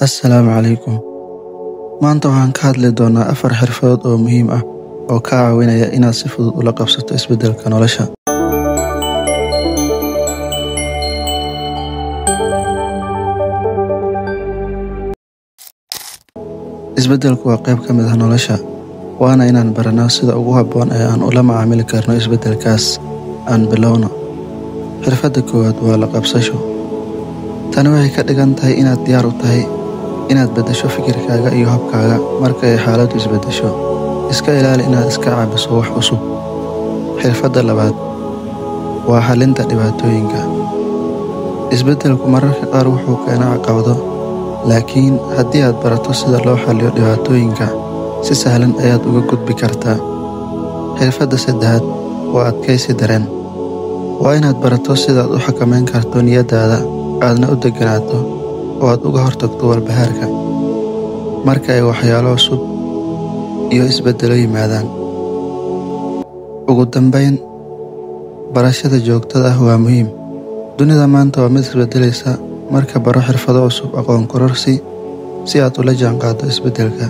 Assalaamu calaykum. Maanta waxaan ka hadli doonaa 4 xirfadood oo muhiim ah oo kaa caawinaya inaad si fudud ula qabsato isbeddelka nolosha. Isbeddelku waa qayb ka mid ah nolosha, waana inaan baranno sida ugu habboon ee aan ula macaamili karno isbeddelkaas. Aan bilowno. Xirfadda koowaad waa la qabsasho. Tani waxay ka dhigan tahay inaad diyaar u tahay inaad beddesho fikirkaaga iyo habkaaga marka ay xaaladdu isbeddesho. Iska ilaali inaad iska caabiso wax cusub. Xirfadda labaad waa xallinta dhibaatooyinka. Isbeddelku mararka qaar wuxuu keenaa caqabado, laakiin haddii aad barato sida loo xalliyo dhibaatooyinka, si sahlan ayaad uga gudbi kartaa. Xirfadda saddexaad waa adkaysi dareen. Waa inaad barato sida aad u xakameyn karto niyaddaada, aadna u degganaato oo aad uga hortagto walbahaarka marka ay waxyaalo cusub iyo isbeddello yimaadaan. Ugu dambayn, barashada joogtada ah waa muhiim. Dunida maanta waa mid isbeddelaysa, marka baro xirfado cusub, aqoon kororsi si aad ula jaanqaaddo isbeddelka.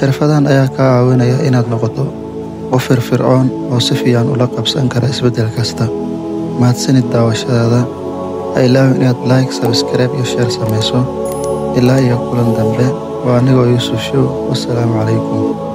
Xirfadahan ayaa kaa caawinaya inaad noqoto qof firfircoon oo si fiican ula qabsan kara isbeddel kasta. Mahadsanid daawashadaada. Ha ilaawin inaad like, subscribe iyo share sameyso. Ilaa iyo kulan dambe, waa anigoo Yuusuf Show. Wassalaamu calaykum.